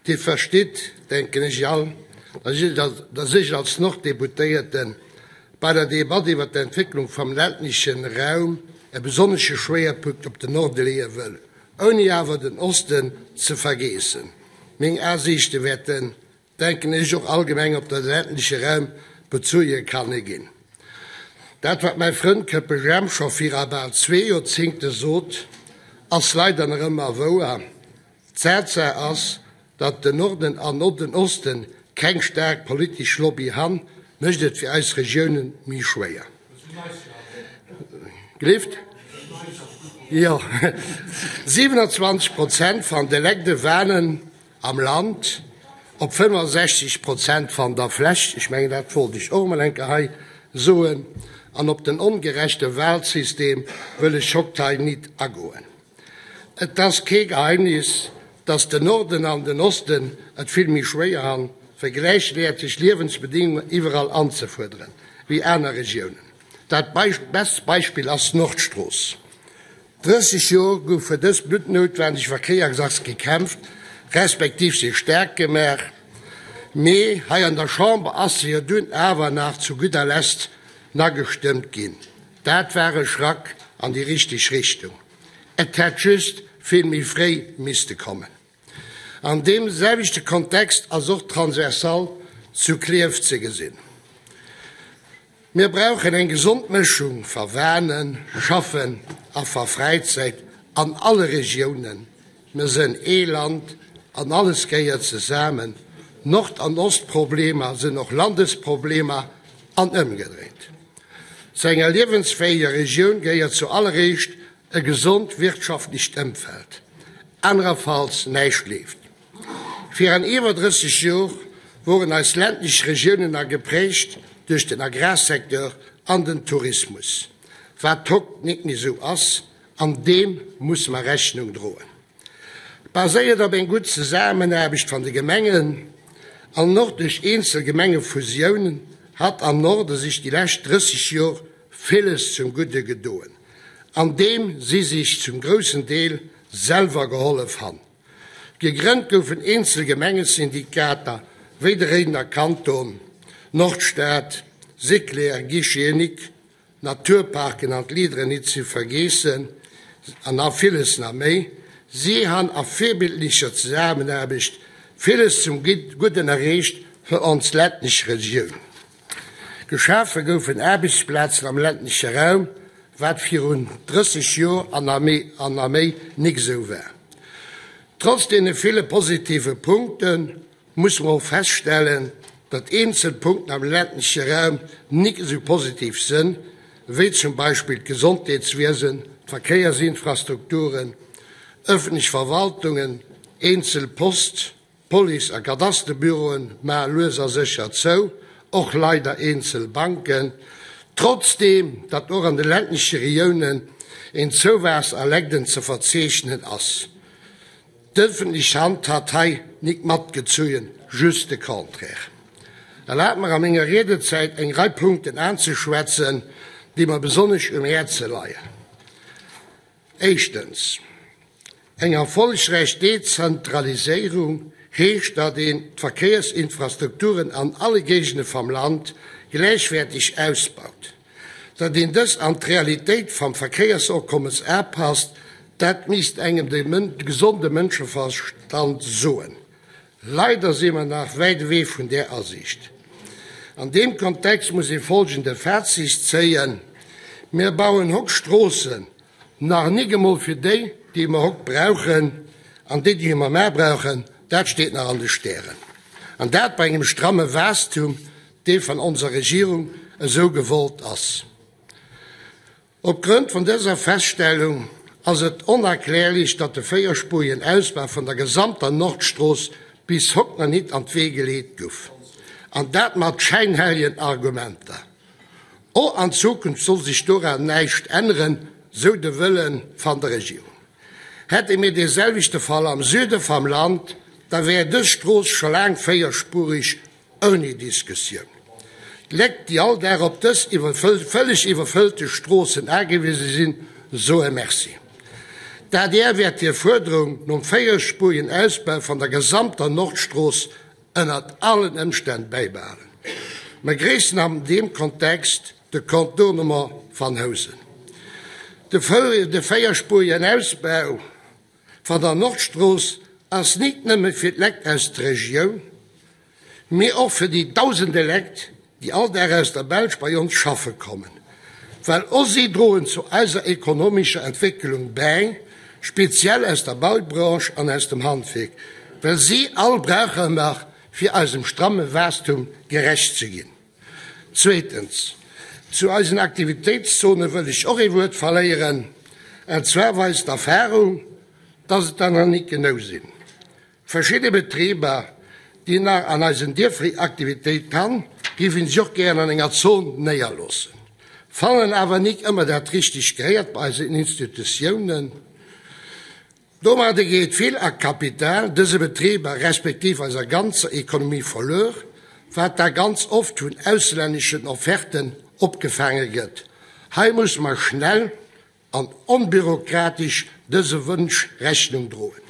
Dir verstitt, denken ech all, dass ech als Norddeputéierten bei der Debatt iwwert d'Entwécklung vum ländlechen Raum e besonnesche Schwéierpunkt op den Norde leeë wëll, ouni awer den Osten ze vergeessen. Meng Asiichte wäerten, denken ech, och allgemeng op de ländleche Raum bezueje kanne ginn. Dat, wat mäi Frënd Köppe Jemp scho vira bal zwee Joerzingte sot, ass leider nach ëmmer wouer, D'Tatsaach ass, datt den Norden an och den Osten keng staark politesch Lobby han, mécht et fir eis Regiounen méi schwéier. Gelift? Jo. 27 Prozent van de Legde wanen am Land, op 65 Prozent van der Fläch, ech mengen dat wollt ech och emol eng Kéier hei soen, an op den ongerechte Wahlsystem wëll ech hokt hei nit agoen. Et ass kee Geheimnis, dass den Norden an den Osten et vill méi schwéier han, fir gläichwäerteg Liewensbedingungen iwwerall anzefuerderen, wéi aner Regiounen. Dat best Beispill ass d'Nordstrooss. 30 Joer gouf fir dës bluttnoutwendeg Verkéiersachs gekämpft, respektiv se staark gemaach, mee hei an der Chamber ass se jo dunn awer nach zu gudder Lest na gestëmmt ginn. Dat war e Schrack an déi richteg Richtung. Et hätt just vill méi fréi misste kommen. An deem selwechte Kontext ass och d'Transversale zu Klierf ze gesinn. Mir brauchen eng gesond Mëschung va Wanen, Schaffen a va Fräizäit an alle Regiounen. Mir sënn ee Land an alles gehéiert zesamen. Nord an Ostproblemer sënn och Landesproblemer an ëmgedréit. Zu enger liewensfähiger Regioun gehéiert zu alleréischt e gesond wirtschaftlecht Ëmfeld, anerefalls näischt leeft. Virun iwwer 30 Jor woren eis ländlech Regiounen na geprägt duerch den Agrarsecteur an den Tourismus, wat hokt nik méi sou ass, an deem musse mer Rechnung droen. Baséiert op eng gutt Zesaammenaarbecht van de Gemengen an och duerch eenzel Gemengefusiounen hat am Norde sech déi lescht 30 Jor villes zum Gudde gedoen, an deem si sech zum groussen Deel selwer gehollef han. Gegrënnt goufen eenzel Gemengesyndikater wéi de Réidener Kanton, Nordstad, Siclair, Guichet unique, Naturparken an d'Leaderen nit ze vergeessen an a villes na méi. Si han a virbildlicher Zesaammenaarbecht villes zum Gudden erreecht fir ons ländlech Regioun. Geschafe goufen Aarbechtsplazen am ländleche Raum, wat virun 30 Joer an na méi nik esou war. Trotz deene ville positive Punkten musse mer och feststellen, datt eenzel Punkten am ländleche Raum nik esou positiv sënn, wéi zum Beispill d'Gesondheetswiesen, d'Verkéiersinfrastrukturen, ëffentlech Verwaltungen, eenzel Post-, Police a Kadasterbüroen maache lues a sécher zou, och leider eenzel Banken, trotzdeem datt och an de ländleche Regiounen een Zouwaass a Legden ze verzeechnen ass. D'ëffentlech Hand hat hei nik matgezujen, just de Contraire. Erlaabt mer a menger Riedezäit eng Rei Punkten aanzeschwätzen, déi mer besonnesch um Häerze leien. Éischtens, eng erfollegräich Dezentraliséierung heescht, datt een d'Verkéiersinfrastrukturen an alle Géigende vam Land gläichwäerteg ausbaut. Datt een dës an d'Realitéit vam Verkéiersokommes aapasst, dat misst engem de gesonde Mënscheverstand soen. Leider si mer nach wäit ewee vun där Asiicht. An deem Kontext muss ee folgende Fazit zéien, Mir bauen hokt Stroossen nach nik emol fir déi, déi mer hokt brauchen, an déi, déi mer mar brauchen, dat steet nach an de Stären. An dat bei engem stramme Waastum, dee van onser Regierung esou gewollt ass. Op Grond vun dëser Feststellung ass et onerklärlich, datt de véierspurigen Ausbau vun der gesamter Nordstrooss bis hokt nach nit an d'Wee geleet guff. An dat mat schäinhelljen Argumenter. Och an Zukunft soll sech doran näischt änneren, sou de Wëlle van der Regierung. Hätte mir dee selwechte Fall am Süde vam Land, da wär dës Strooss scho laang véierspurig Ouni Diskussioun. D'Lekt, déi all Dag op dës vëlleg iwwerfëllte Stroossen agewise sinn, soe Merci. D'adr wäert hir Fuerderung nom véierspurigen Ausbau van der gesamter Nordstrooss ënnert allen Ëmstänn bäibehalen. Mer gréissen an deem Kontext de Contournement van Housen. De véierspurigen Ausbau van der Nordstrooss ass nit nëmme fir d'Lekt aus der Regioun, mee och fir déi dausende Lekt, déi all Dag aus der Belsch bei ons schaffe kommen, well och si droen zu eiser ekonomescher Entwécklung bäi, speziell aus der Baubranche an aus dem Handwierk, well si all brauche mer, fir eisem stramme Waastum gerecht ze ginn. Zweetens, zu eisen Aktivitéitszone wëll ech och ee Wuert verléieren, an zwar weist d'Erfahrung, dass et der nach nit genou sinn. Verschidde Betriber, déi nach an eisen Dierfer hir Aktivitéit han, géifen sech och gären an enger Zon néierloossen, fannen awer nik ëmmer dat richtegt Gehéiert bei eisen Institutiounen. Domadder geet vill a Kapital dëse Betriber respektiv eiser ganzer Ekonomie verluer, wat da ganz oft vun auslänneschen Offerten opgefaange gëtt. Hei musse mer schnell an onbürokratesch dëse Wënsch Rechnung droen.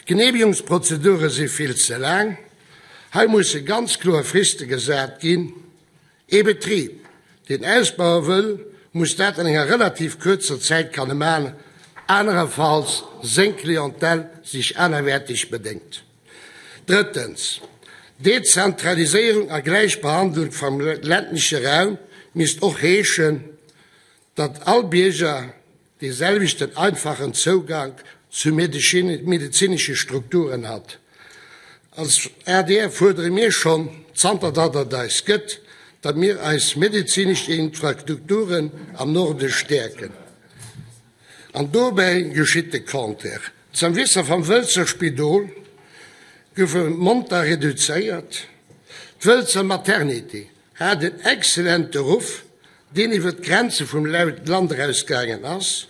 D'Geneemegungsprozedure si vill ze laang. Hei musse ganz kloer Friste gesat ginn. Ee Betrib, deen ausbaue wëll, muss dat an enger relativ kuerzer Zäit kanne man, anerefalls seng Clientèle sech anerwäerteg bedéngt. Drëttens, Dezentraliséierung a Gläichbehandlung vam ländleche Raum misst och heeschen, datt all Bierger dee selwechten einfachen Zougank zu medezinesche Strukturen hat. Als adr fuerdere mir schonn, zanter datt et eis gëtt, datt mir eis medezinesch Infrastrukturen am Norde stäerken. An dobäi geschitt de Contraire. D'Servicer vam Wëlzer Spidol goufe monter reduzéiert, d'Wëlzer Maternité hat en exzellente Ruff, deen iwwer d'Grenze vum Land erausgaangen ass.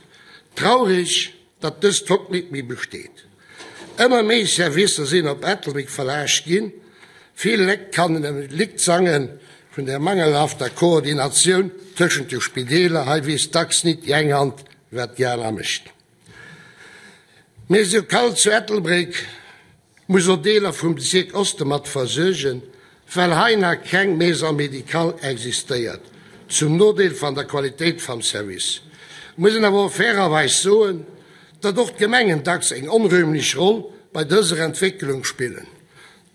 Traureg, datt dëst hott nit méi besteet. Ëmmer méi Servicer sinn op Ettelbréck verlaascht ginn. Vill Léck kannen e Lidd sange vun der mangelhafter Koordinatioun tëschent de Spideeler. Hei weess dacks nit déi eng Hand, wat déi aner mécht. D'Maison Kall zu Ettelbréck muss och Deeler vum Bezierk Oste mat versuergen, well hei nach keng Maison médicale existéiert, zum Nodeel van der Qualitéit vam Service. Et muss een awer och fairerweis soen, datt och d'Gemengen dacks eng onrühmlech Roll bei dëser Entwécklung spillen.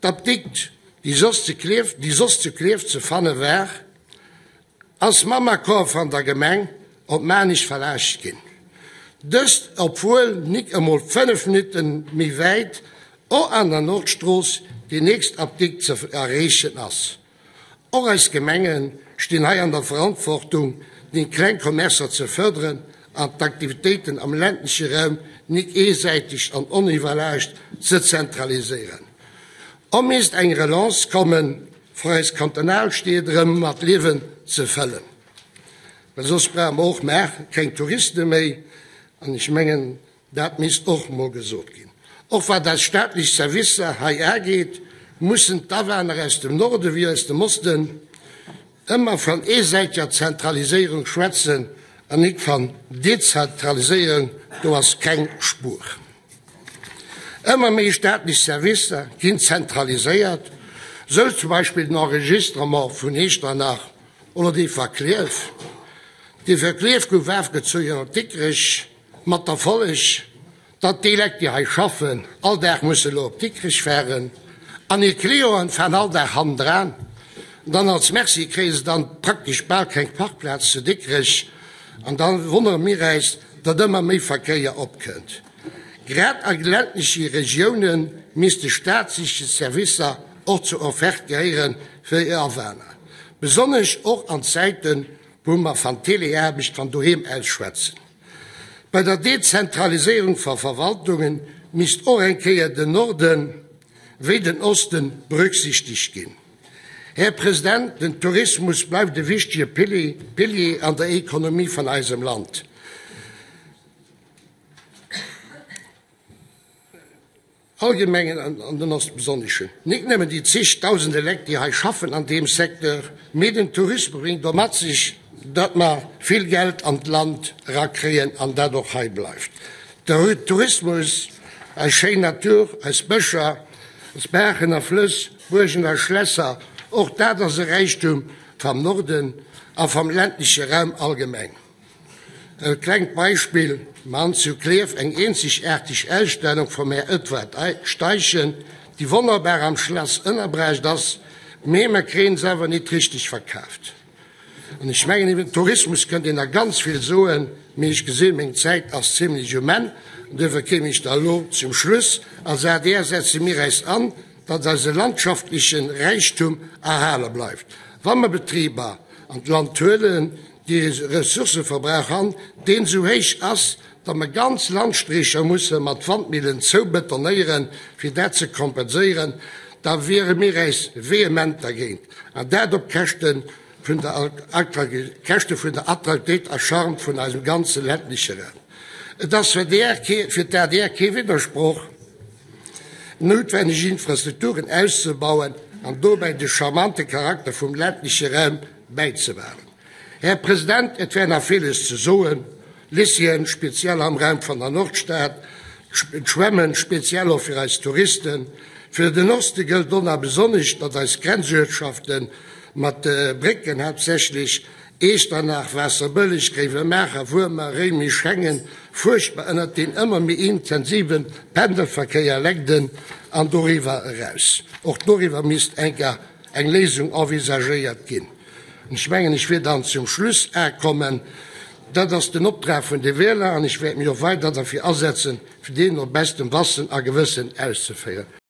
D'Apdikt, déi soss zu Klierf, déi soss zu Klierf ze fanne war, ass mam Accord van der Gemeng op Maarnich verlaascht ginn. Dëst obwuel nik emol 5 Minutten méi wäit, och an der Nordstrooss, déi nächst Apdikt ze erreechen ass. Och eis Gemenge stinn hei an der Verantwortung, déi kleng Commercer ze fërderen an d'Aktivitéiten am ländleche Raum nik eesäiteg an oniwwerlaascht ze zentraliséieren. Och misst eng Relance kommen, fir eis Kantonalstied erëm mat Liewen ze fëllen, well soss brauche mer och mar keng Touriste méi. An ech mengen, dat misst och mol gesot ginn. Och wat eis staatlech Servicer hei ageet, mussen d'Awaner aus dem Norde wéi aus dem Osten ëmmer van eesäiteger Zentraliséierung schwätzen an nik van Dezentraliséierung, do ass keng Spuer. Ëmmer méi staatlech Servicer ginn zentraliséiert, sou zum Beispill den Enregistrement vun Echternach oder dee va Klierf. Dee fir Klierf gouf afgezogen op Dikrech, mat der Folleg, datt déi Lekt, déi hei schaffen, all Dag musse lo op Dikrech fahren an hir Clienten fahren all Dag hannendran. Dann als Merci kréie se dann praktesch bal keng Parkplaz zu Dikrech an da wonnere mir äis, datt ëmmer méi Verkéier opkënnt. Grad a ländleche Regioune misste staatliche Servicer och zur Offerte gehéiere fir hir Awänner, besonnesch och an Zäiten, wou mer van Teleaarbecht van doheem aus schwätzen. Bei der Dezentraliséierung va Verwaltunge misst och eng Kéier den Norden wéi den Osten berücksichtegt ginn. Här President, den Tourismus bleift e wichtege Pilier an der Ekonomie van eisem Land. Allgemengen an den Osten besonneschen. Nik nëmmen déi zeg dausende Lekt, déi hei schaffen an deem Secteur, mee den Tourismus bréngt och mat sech, datt mer vill Geld an d'Land erakréien an dat och hei bleift. De Tourismus, eis schéin Natur, eis Bëscher, eis Baachen a Flëss, Buergen a Schlässer, och dat ass e Räichtum vam Norden a vam ländleche Raum allgemeng. E klengt Beispill, Mer han zu Klierf eng eenzegaarteg Ausstellung vum Här Edward Steichen, déi wonnerbar am Schlass ënnerbruecht ass, mee mer kréien se awer nit richteg verkaaft. An ech mengen, iwwer den Tourismus kënnt een nach ganz vill soen, mee ech gesinn, meng Zäit ass zimlech um Enn, an duerfir kéim ech da elo zum Schluss. Als adr setze mir äis an, datt eise landschaftleche Räichtum erhale bleift. Wa mer Betriber an d'Land huelen, déi e Ressourcëverbrauch han, deen esou héich ass, datt mer ganz Landstrécher musse mat Wandmillen zoubetonéieren, fir dat ze kompenséieren, da wiere mir äis vehement dergéint, an dat op Käschte vun der Käschte vun der Attraktivitéit a Charme vun eisem ganze ländleche Raum. Et ass fir d'ADR kee Widdersproch, noutwenneg Infrastrukturen auszebauen an dobäi de charmante Charakter vum ländleche Raum bäizebehalen. Här President, et wär nach villes ze soen, Lycéeën, speziell am Raum vun der Nordstad, d'Schwämmen, speziell och fir eis Touristen. Fir den Oste gëllt och nach besonnesch, datt eis Grenzuertschaften mat de Brécken, haaptsächlech Echternach, Waasserbëlleg, Gréiwemaacher, Wuermer, Réimech, Schengen, fuerchtbar ënnert deen ëmmer méi intensive Pendelverkéier leiden an doriwwer eraus. Och doriwwer misst enker eng Léisung envisagéiert ginn. An ech mengen, ech wier dann zum Schluss akommen. Dat ass den Optrag vun de Wieler an ech wäert mech och weider derfir asetzen, fir deen no beschtem Wassen a Gewëssen auszeféieren.